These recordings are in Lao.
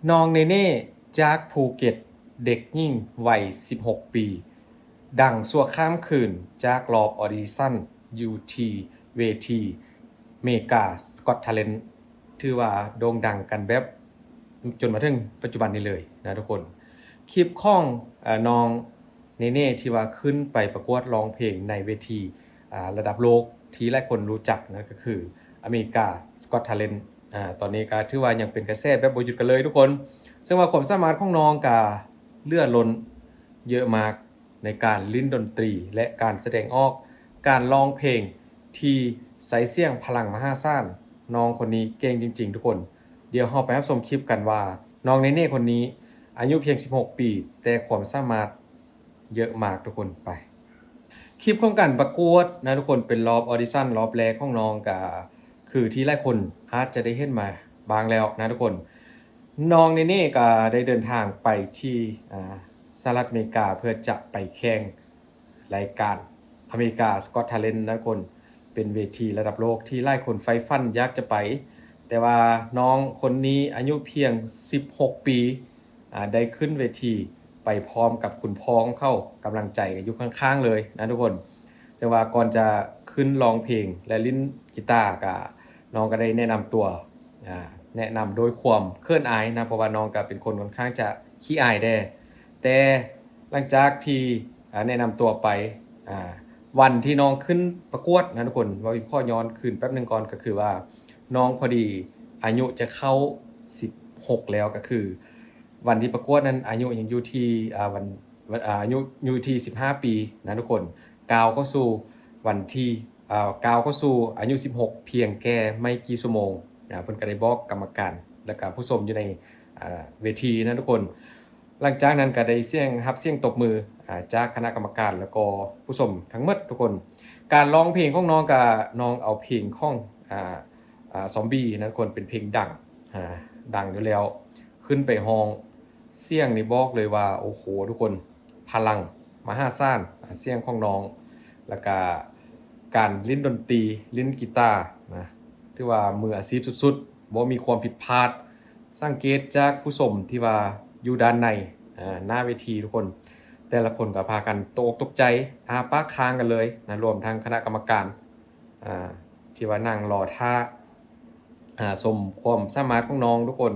ນ້ອງເນເນ່ ຈາກພູເກັດ, ເດັກຍິງໄວສິບຫົກປີ, ດັງຊົ່ວຂ້າມຄືນຈາກລອບອອດິຊັນຢູ່ທີ່ເວທີເມກາສະກັອດທາເລັນ ຖືວ່າໂດ່ງດັງກັນແບບ ຈົນມາເຖິງປັດຈຸບັນນີ້ເລີຍນະທຸກຄົນ. ຄລິບຂອງ ເອີ ນ້ອງເນເນ່ ທີ່ວ່າຂຶ້ນໄປປະກວດຮ້ອງເພງໃນເວທີ ອາ ລະດັບໂລກທີ່ຫຼາຍຄົນຮູ້ຈັກ ນັ້ນກໍຄືອາເມລິກາສະກັອດທາເລັນ. ອາ ຕອນນີ້ກໍຖືວ່າຍັງເປັນກະແສແບບບໍ່ຢຸດກັນເລີຍທຸກຄົນ, ເຊິ່ງວ່າຄວາມສາມາດຂອງນ້ອງກໍເຫຼືອລົ້ນເຍອະມາກໃນການຫຼິ້ນດົນຕີ ແລະ ການສະແດງອອກ ການຮ້ອງເພງທີ່ໃຊ້ສຽງພະລັງມະຫາສານ. ນ້ອງຄົນນີ້ເກັ່ງຈິງໆທຸກຄົນ. ດຽວເຮົາໄປຮັບຊົມຄລິບກັນວ່າ ນ້ອງເນເນ່ຄົນນີ້ອາຍຸພຽງສິບຫົກປີ ແຕ່ຄວາມສາມາດ ເຍอะมากทุกคน ไป คลิปของการประกวดนะทุกคน เป็นรอบออดิชั่นรอบแรกของน้อง ก็คือที่หลายคนอาจจะได้เห็นมาบ้างแล้วนะทุกคน. น้องเนเน่ก็ได้เดินทางไปที่ อ่า สหรัฐอเมริกา เพื่อจะไปแข่งรายการอเมริกาสก็อตแทเลนต์นะทุกคน เป็นเวทีระดับโลกที่หลายคนใฝ่ฝันอยากจะไป แต่ว่าน้องคนนี้อายุเพียงสิบหกปี อ่า ได้ขึ้นเวทีไปพร้อมกับคุณพ่อของเขา กำลังใจก็อยู่ข้างๆเลยนะทุกคน. แต่ว่าก่อนจะขึ้นร้องเพลงและเล่นกีตาร์ ก็ น้องก็ได้แนะนำตัว อ่า แนะนำด้วยความเขินอายนะ เพราะว่าน้องก็เป็นคนค่อนข้างจะขี้อายแด่ แต่หลังจากที่ อ่า แนะนำตัวไป อ่า วันที่น้องขึ้นประกวดนะทุกคน เว้าอีก ขอย้อนคืนแป๊บหนึ่งก่อน ก็คือว่าน้องพอดีอายุจะเข้าสิบหกแล้ว ก็คือวันที่ประกวดนั้นอายุยังอยู่ที่ อ่า วัน วัน อ่า อายุอยู่ที่สิบห้าปีนะทุกคน ก้าวเข้าสู่วันที่ อ่า ก้าวเข้าสู่อายุสิบหกเพียงแค่ไม่กี่ชั่วโมง อ่า เพิ่นก็ได้บอกกรรมการ แล้วก็ผู้ชมอยู่ใน อ่า เวทีนะทุกคน. หลังจากนั้นก็ได้เสียง รับเสียงตบมือ อ่า จากคณะกรรมการ แล้วก็ผู้ชมทั้งหมดทุกคน. การร้องเพลงของน้องก็ น้องเอาเพลงของ อ่า อ่า ซอมบี้นะทุกคน เป็นเพลงดัง อ่า ดังอยู่แล้ว ขึ้นไปร้อง เสียงนี่บอกเลยว่า โอ้โห ทุกคน พลังมหาศาล อ่า เสียงของน้อง แล้วก็การเล่นดนตรี เล่นกีตาร์นะ ถือว่ามืออาชีพสุดๆ บ่มีความผิดพลาด สังเกตจากผู้ชมที่ว่าอยู่ด้านใน อ่า หน้าเวทีทุกคน แต่ละคนก็พากันตกอกตกใจ อ้าปากค้างกันเลยนะ รวมทั้งคณะกรรมการ อ่า ที่ว่านั่งรอท่า อ่า ชมความสามารถของน้องทุกคน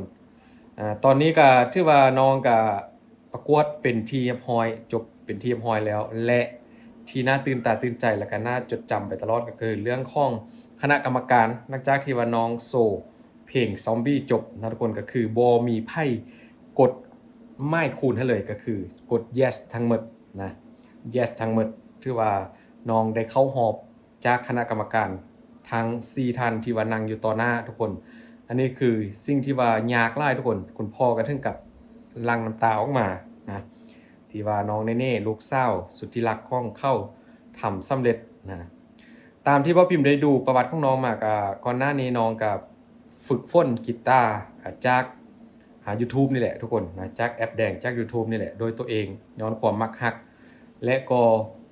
อ่า ตอนนี้ก็ถือว่าน้องก็ประกวดเป็นที่เรียบร้อย จบเป็นที่เรียบร้อยแล้ว และที่น่าตื่นตาตื่นใจ และก็น่าจดจำไปตลอด ก็คือเรื่องของคณะกรรมการ หลังจากที่ว่าน้องโชว์เพลงซอมบี้จบนะทุกคน ก็คือบ่มีไผกดหมายคูณให้เลย ก็คือกด yes ทั้งหมดนะ yes ทั้งหมด ถือว่าน้องได้เข้ารอบ จากคณะกรรมการทั้งสี่ท่านที่ว่านั่งอยู่ต่อหน้าทุกคน อันนี้คือสิ่งที่ว่ายากหลายทุกคน คุณพ่อก็ถึงกับหลั่งน้ำตาออกมานะ ที่ว่าน้องเนเน่ ลูกสาวสุดที่รักของเขาทำสำเร็จนะ ตามที่บ่าวพิมพ์ได้ดูประวัติของน้องมา ก็ก่อนหน้านี้น้องก็ ฝึกฝนกีตาร์ อ่า จาก อ่า YouTube นี่แหละทุกคนนะ จากแอปแดง จาก YouTube นี่แหละ โดยตัวเอง ย้อนความมักฮัก และก็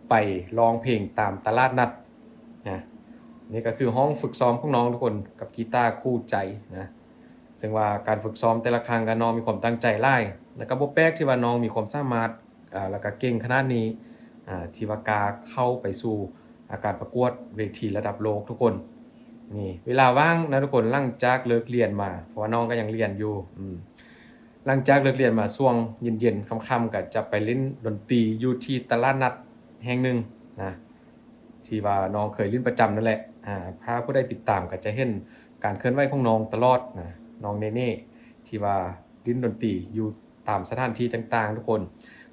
ไปร้องเพลงตามตลาดนัดนะ นี่ก็คือห้องฝึกซ้อมของน้องทุกคน กับกีตาร์คู่ใจนะ ซึ่งว่าการฝึกซ้อมแต่ละครั้งก็น้องมีความตั้งใจหลาย แล้วก็บ่แปลกที่ว่าน้องมีความสามารถ อ่า แล้วก็เก่งขนาดนี้ อ่า ที่ว่ากล้าเข้าไปสู่ อ่า การประกวดเวทีระดับโลกทุกคน นี่ เวลาว่างนะทุกคน หลังจากเลิกเรียนมา เพราะว่าน้องก็ยังเรียนอยู่ อืม หลังจากเลิกเรียนมาช่วงเย็นๆ ค่ำๆ ก็จะไปเล่นดนตรีอยู่ที่ตลาดนัดแห่งหนึ่งนะ ที่ว่าน้องเคยเล่นประจำนั่นแหละ อ่า ถ้าผู้ใดติดตามก็จะเห็นการเคลื่อนไหวของน้องตลอดนะ น้องเนเน่ ที่ว่าเล่นดนตรีอยู่ ตามสถานที่ต่างๆ ทุกคน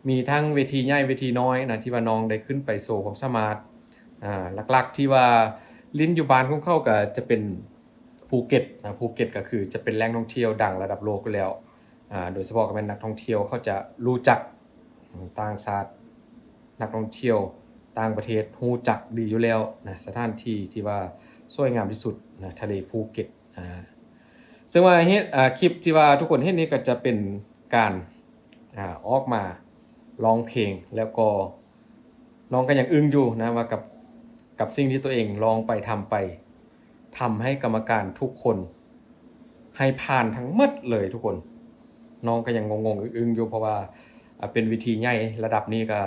มีทั้งเวทีใหญ่เวทีน้อยนะ ที่ว่าน้องได้ขึ้นไปโชว์ความสามารถ อ่า หลักๆ ที่ว่าเล่นอยู่บ้านของเขาก็จะเป็นภูเก็ตนะ ภูเก็ตก็คือจะเป็นแหล่งท่องเที่ยวดังระดับโลกอยู่แล้ว อ่า โดยเฉพาะก็แม่นนักท่องเที่ยวเขาจะรู้จัก ต่างชาติ นักท่องเที่ยวต่างประเทศรู้จักดีอยู่แล้วนะ สถานที่ที่ว่าสวยงามที่สุดนะ ทะเลภูเก็ต อ่า ซึ่งว่าเหตุ อ่า คลิปที่ว่าทุกคนเห็นนี่ก็จะเป็นการ อ่า ออกมาร้องเพลง แล้วก็น้องก็ยังอึ้งอยู่นะว่ากับ กับสิ่งที่ตัวเองร้องไป ทำไป ทำให้กรรมการทุกคนให้ผ่านทั้งหมดเลยทุกคน ນ້ອງກໍຍັງງົງໆອຶ້ງໆຢູ່ ເພາະວ່າ ອ່າ ເປັນເວທີໃຫຍ່ລະດັບນີ້ ກໍ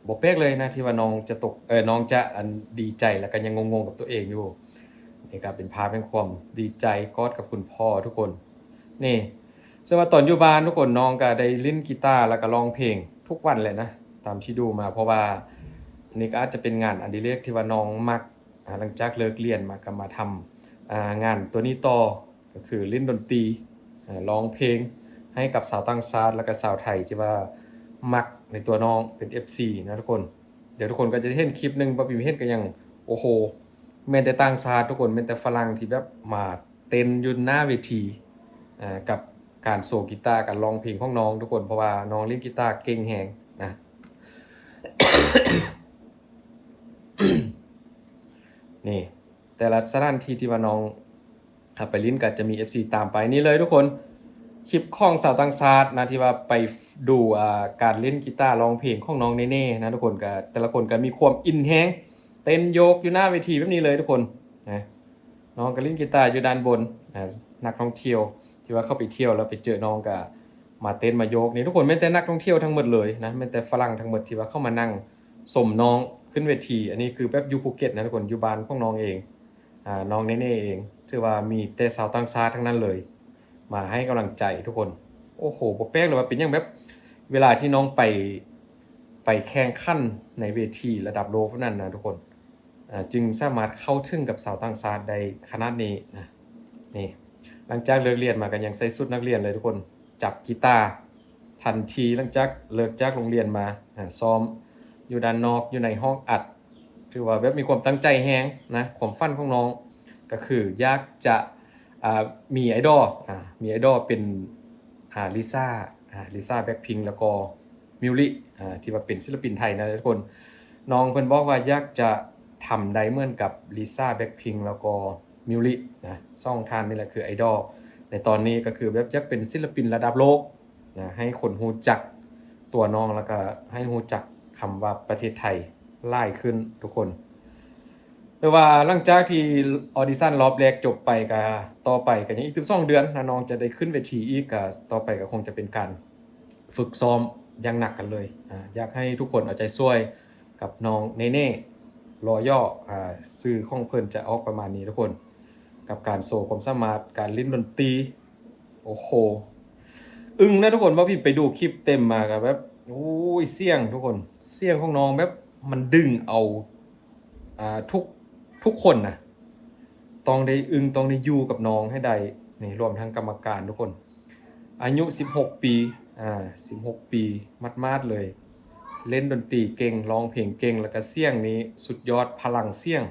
ບໍ່ແປກເລີຍນະ ທີ່ວ່ານ້ອງຈະຕົກ ເອີ ນ້ອງຈະ ອັນ ດີໃຈ ແລ້ວກໍຍັງງົງໆກັບຕົວເອງຢູ່. ນີ້ກໍເປັນພາບແຫ່ງຄວາມດີໃຈ ກອດກັບຄຸນພໍ່ທຸກຄົນ. ນີ້ ເຊິ່ງວ່າຕອນຢູ່ບ້ານທຸກຄົນ ນ້ອງກໍໄດ້ຫຼິ້ນກີຕາ ແລ້ວກໍຮ້ອງເພງທຸກວັນແຫຼະນະ ຕາມທີ່ດູມາ ເພາະວ່ານີ້ກໍອາດຈະເປັນງານອະດິເລກທີ່ວ່ານ້ອງມັກ. ອາ ຫຼັງຈາກເລີກຮຽນມາກໍມາທຳ ອາ ງານຕົວນີ້ຕໍ່ ກໍຄືຫຼິ້ນດົນຕີ ອາ ຮ້ອງເພງໃຫ້ກັບຊາວຕ່າງຊາດ ແລ້ວກໍຊາວໄທທີ່ວ່າມັກໃນຕົວນ້ອງ ເປັນເອັຟຊີນະທຸກຄົນ. ດຽວທຸກຄົນກໍຈະໄດ້ເຫັນຄລິບໜຶ່ງ ບ່າວພິມເຫັນກໍຍັງ ໂອ້ໂຫ ແມ່ນແຕ່ຕ່າງຊາດທຸກຄົນ ແມ່ນແຕ່ຝຣັ່ງທີ່ແບບມາເຕັ້ນຢູ່ໜ້າເວທີ ອາ ກັບການໂຊກີຕາ ການຮ້ອງເພງຂອງນ້ອງທຸກຄົນ ເພາະວ່ານ້ອງຫຼິ້ນກີຕາເກັ່ງແຮງນະ. ນີ້ ແຕ່ລະສະຖານທີ່ທີ່ວ່ານ້ອງ ເຮົາໄປຫຼິ້ນກໍຈະມີເອັຟຊີຕາມໄປ. ນີ້ເລີຍທຸກຄົນ ຄລິບຂອງຊາວຕ່າງຊາດນະ ທີ່ວ່າໄປ ດູ ອ່າ ການຫຼິ້ນກີຕາຮ້ອງເພງຂອງນ້ອງເນເນ່ນະທຸກຄົນ. ກໍແຕ່ລະຄົນກໍມີຄວາມອິນແຮງ ເຕັ້ນໂຍກຢູ່ໜ້າເວທີແບບນີ້ເລີຍທຸກຄົນນະ. ນ້ອງກໍຫຼິ້ນກີຕາຢູ່ດ້ານບົນ ອາ ນັກທ່ອງທ່ຽວທີ່ວ່າເຂົ້າໄປທ່ຽວແລ້ວໄປເຈີນ້ອງກໍມາເຕັ້ນມາໂຍກນີ້ທຸກຄົນ ແມ່ນແຕ່ນັກທ່ອງທ່ຽວທັງໝົດເລີຍນະ ແມ່ນແຕ່ຝຣັ່ງທັງໝົດທີ່ວ່າເຂົ້າມານັ່ງຊົມນ້ອງຂຶ້ນເວທີ. ອັນນີ້ຄືແບບຢູ່ພູເກັດນະທຸກຄົນ ຢູ່ບ້ານຂອງນ້ອງເອງ ອາ ນ້ອງເນເນ່ເອງ ຖືວ່າມີແຕ່ຊາວຕ່າງຊາດທັງນັ້ນເລີຍ ມາໃຫ້ກຳລັງໃຈທຸກຄົນ. ໂອ້ໂຫ ບໍ່ແປກເລີຍວ່າເປັນຫຍັງແບບເວລາທີ່ນ້ອງໄປ ໄປແຂ່ງຂັນໃນເວທີລະດັບໂລກນັ້ນນະທຸກຄົນ ອາ ຈຶ່ງສາມາດເຂົ້າເຖິງກັບຊາວຕ່າງຊາດໄດ້ຂະໜາດນີ້ນະ. ນີ້ ຫຼັງຈາກເລີກຮຽນມາກໍຍັງໃສ່ຊຸດນັກຮຽນເລີຍທຸກຄົນ ຈັບກີຕາທັນທີ ຫຼັງຈາກເລີກຈາກໂຮງຮຽນມາ ອາ ຊ້ອມຢູ່ດ້ານນອກ ຢູ່ໃນຫ້ອງອັດ ຖືວ່າແບບມີຄວາມຕັ້ງໃຈແຮງນະ. ຄວາມຝັນຂອງນ້ອງກໍຄືຢາກຈະ ອາ ມີໄອດອລ ອາ ມີໄອດອລເປັນ ອາ ລິຊາ ອາ ລິຊາ ແບລັກພິງ ແລ້ວກໍມິວລິ ອາ ທີ່ວ່າເປັນສິນລະປິນໄທນະທຸກຄົນ. ນ້ອງເພິ່ນບອກວ່າຢາກຈະທຳໄດ້ເໝືອນກັບລິຊາ ແບລັກພິງ ແລ້ວກໍມິວລິນະ ສອງທ່ານນີ້ແຫຼະຄືໄອດອລໃນຕອນນີ້ ກໍຄືແບບຢາກເປັນສິນລະປິນລະດັບໂລກນະ ໃຫ້ຄົນຮູ້ຈັກຕົວນ້ອງ ແລ້ວກໍໃຫ້ຮູ້ຈັກຄຳວ່າປະເທດໄທຫຼາຍຂຶ້ນທຸກຄົນ. ແຕ່ວ່າຫຼັງຈາກທີ່ອອດິຊັນລອບແລກຈົບໄປ ກໍຕໍ່ໄປກໍຍັງອີກເຖິງສອງເດືອນນະ ນ້ອງຈະໄດ້ຂຶ້ນເວທີອີກ ກໍຕໍ່ໄປກໍຄົງຈະເປັນການຝຶກຊ້ອມຢ່າງໜັກກັນເລີຍ. ອາ ຢາກໃຫ້ທຸກຄົນເອົາໃຈຊ່ວຍກັບນ້ອງເນເນ່ ຣໍຢໍ ອາ ຊື່ຂອງເພິ່ນຈະອອກປະມານນີ້ທຸກຄົນ ກັບການໂຊຄວາມສາມາດ ການຫຼິ້ນດົນຕີ. ໂອ້ໂຫ ອຶ້ງນະທຸກຄົນ ບ່າວພິມໄປດູຄລິບເຕັມມາກໍແບບ ໂອ້ຍ ສຽງທຸກຄົນ ສຽງຂອງນ້ອງແບບມັນດຶງເອົາ ອ່າ ທຸກ ທຸກຄົນນະ ຕ້ອງໄດ້ອຶ້ງ ຕ້ອງໄດ້ຢູ່ກັບນ້ອງໃຫ້ໄດ້. ນີ້ ລວມທັງກຳມະການທຸກຄົນ ອາຍຸສິບຫົກປີ ອາ ສິບຫົກປີ ໝາດໆເລີຍ ຫຼິ້ນດົນຕີເກັ່ງ ຮ້ອງເພງເກັ່ງ ແລ້ວກະສຽງນີ້ສຸດຍອດ ພະລັງສຽງ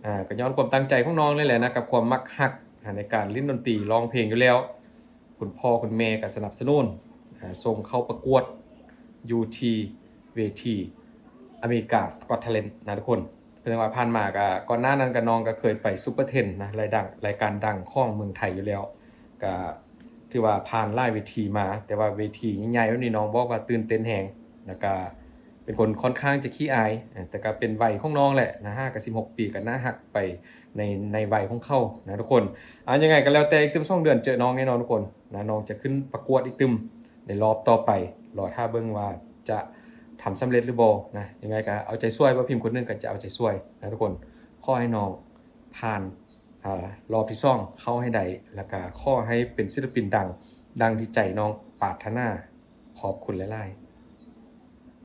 ອາ ກໍຍ້ອນຄວາມຕັ້ງໃຈຂອງນ້ອງນີ້ແຫຼະນະ ກັບຄວາມມັກຮັກ ອາ ໃນການຫຼິ້ນດົນຕີ ຮ້ອງເພງຢູ່ແລ້ວ. ຄຸນພໍ່ຄຸນແມ່ກໍສະໜັບສະໜູນ ອາ ສົ່ງເຂົ້າປະກວດຢູ່ທີ່ເວທີ America's Got Talent ນະທຸກຄົນ. ເພາະວ່າຜ່ານມາກໍ ກ່ອນໜ້ານັ້ນກໍ ນ້ອງກໍເຄີຍໄປ Super Ten ນະ ລາຍດັງ ລາຍການດັງຂອງເມືອງໄທຢູ່ແລ້ວ ກໍຖືວ່າຜ່ານຫຼາຍເວທີມາ ແຕ່ວ່າເວທີໃຫຍ່ໆແບບນີ້ ນ້ອງບອກວ່າຕື່ນເຕັ້ນແຮງ ແລ້ວກໍເປັນຄົນຄ່ອນຂ້າງຈະຂີ້ອາຍ ແຕ່ກໍເປັນໄວຂອງນ້ອງແຫຼະນະ ຫາກໍສິບຫົກປີ ກໍໜ້າຮັກໄປໃນ ໃນໄວຂອງເຂົານະທຸກຄົນ. ອາ ຍັງໄງກໍແລ້ວແຕ່ ອີກຕື່ມສອງເດືອນເຈີນ້ອງແນ່ນອນທຸກຄົນນະ ນ້ອງຈະຂຶ້ນປະກວດອີກຕື່ມໃນລອບຕໍ່ໄປ ລໍຖ້າເບິ່ງວ່າຈະທຳສຳເລັດຫຼືບໍ່ນະ. ຍັງໄງກໍເອົາໃຈຊ່ວຍ ບ່າວພິມຄົນໜຶ່ງກໍຈະເອົາໃຈຊ່ວຍນະທຸກຄົນ. ຂໍໃຫ້ນ້ອງຜ່ານ ອາ ລອບທີສອງເຂົ້າໃຫ້ໄດ້ ແລ້ວກະຂໍໃຫ້ເປັນສິນລະປິນດັງ ດັ່ງທີ່ໃຈນ້ອງປາດຖະໜາ. ຂອບຄຸນຫຼາຍໆ.